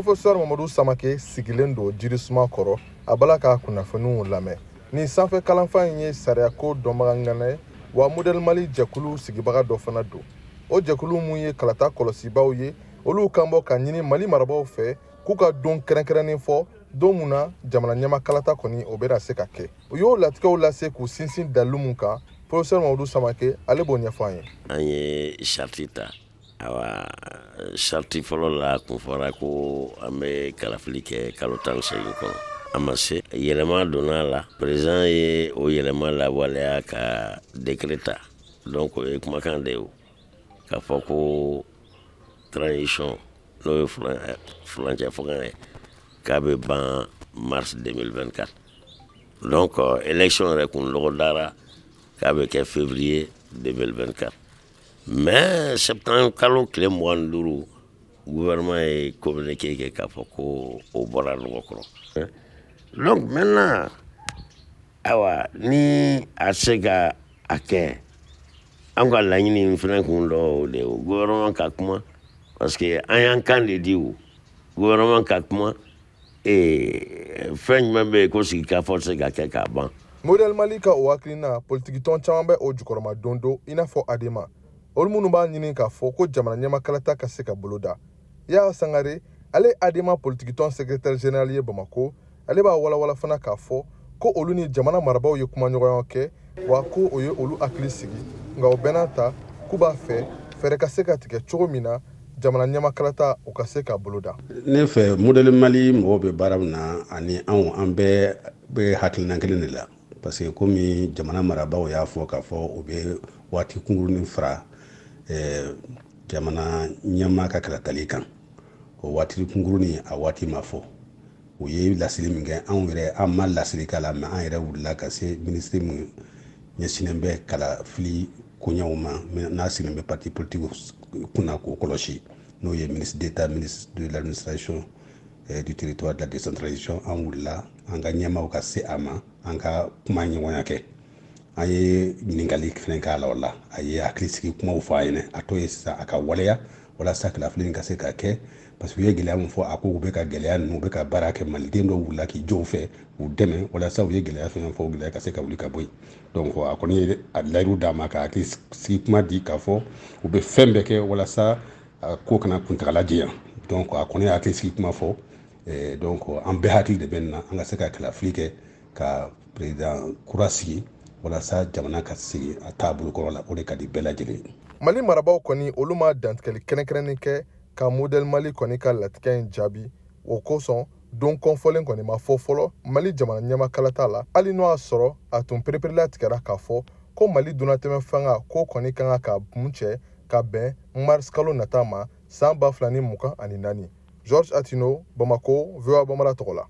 Professeur Mamadu Samake sigilen don jirisuma kɔrɔ, a bala ka kunnafoniw lamɛn. Nin sanfɛ kalanfa in ye sariyako dɔnbaga ŋana ye, wa Modèle Mali jɛkulu sigibaga dɔ fana don. O jɛkulu mun ye kalata kɔlɔsibaaw ye, olu kan bɔ ka ɲini Mali marabaaw fɛ k'u ka don kɛrɛnkɛrɛnnen fɔ, don mun na jamana ɲɛma kalata kɔni o bɛna se ka kɛ. U y'o latigɛw lase k'u sinsin dalilu mun kan, Professeur Mamadu Samake, ale b'o ɲɛfɔ an ye. An ye sariti ta. Awa, sariti fɔlɔ la, kun fɔra ko an bɛ kalafili kɛ kalo 18 kɔnɔ. A ma se, yɛlɛma donna a la. Président ye o yɛlɛma lawaleya ka décret ta. Donc o ye kumakan de ye, o k'a fɔ ko transition, n'o ye furancɛ fanga ye, k'a bɛ ban mars 2024. Donc élection yɛrɛ kun dɔgɔdara k'a bɛ kɛ février 2024, mais septembre kalo tile 25, gouvernement ye communiqué kɛ k'a fɔ ko o bɔra nɔgɔ kɔrɔ. Donc maintenant, ayiwa, ni a se ka a kɛ, an ka laɲini fana kun dɔ o de ye, gouvernement ka kuma, parce que an y'an kan de di. O gouvernement ka kuma, fɛn jumɛn bɛ yen ko sigikafɔ tɛ se ka kɛ k'a ban? Modèle Mali ka o hakilina, politikitɔn caman bɛ o jukɔrɔma don don, i n'a fɔ Adema, olu minnu b'a ɲini k'a fɔ ko jamana ɲɛma kalata ka se ka boloda. Yaya Sangare, ale Adema politikitɔn secrétaire général ye Bamako, ale b'a walawala fana k'a fɔ ko olu ni jamana marabaaw ye kumaɲɔgɔnya kɛ, wa ko o ye olu hakili sigi. Nka o bɛɛ n'a ta, k'u b'a fɛ fɛɛrɛ ka se ka tigɛ cogo min na jamana ɲɛma kalata o ka se ka boloda. Ne fɛ, Modèle Mali mɔgɔw bɛ baara min na, ani anw, an bɛɛ bɛ hakilina kelen de la, parce que komi jamana marabaaw y'a fɔ k'a fɔ u bɛ waati kunkurunin fara jamana ɲɛmaa ka kalatali kan, o waati kunkurunin, a waati ma fɔ. U ye laseli min kɛ, anw yɛrɛ, an ma laseli k'a la, mais an yɛrɛ wulila ka se minisiri min ɲɛsinnen bɛ kalafili koɲɛw ma, n'a sigilen bɛ parti politique kunna k'o kɔlɔsi, n'o ye ministre d'État, ministre de l'Administration du Territoire, de la Décentralisation. An wulila an ka ɲɛmaaw ka se a ma, an ka kuma ɲɔgɔnya kɛ, an ye ɲininkali fɛnɛ k'a la. O la, a ye hakilisigi kumaw fɔ a ɲɛna. A to ye sisan a ka waleya walasa kalafili in ka se ka kɛ, parce que u ye gɛlɛya min fɔ, a ko u bɛ ka gɛlɛya ninnu, u bɛ ka baara kɛ. Maliden dɔw wulila k'i jɔ u fɛ k'u dɛmɛ walasa u ye gɛlɛya fɛn fɔ, o gɛlɛya ka se ka wuli ka bɔ yen. Donc a kɔni ye a layiru d'a ma ka hakili sigi kuma di k'a fɔ u bɛ fɛn bɛɛ kɛ walasa a ko kana kuntagala janya. Donc a kɔni ye hakili sigi kuma fɔ. Donc an bɛɛ hakili de bɛ nin na, an ka se ka kalafili kɛ ka président kura sigi walasa jamana ka sigi a taabolo kɔrɔ la. O de ka di bɛɛ lajɛlen ye. Mali marabaaw kɔni, olu ma dantigɛli kɛrɛnkɛrɛnnen kɛ ka Modèle Mali kɔni ka latigɛ in jaabi. O kosɔn, don kɔnfɔlen kɔni ma fɔ fɔlɔ Mali jamana ɲɛma kalata la, hali n'o y'a sɔrɔ a tun pereperelatigɛra k'a fɔ ko Mali donnatɛmɛ fanga ko kɔni ka kan ka kun cɛ ka bɛn mars kalo nata ma san 2024. Georges Attino, Bamako, VOA Bambara tɔgɔ la.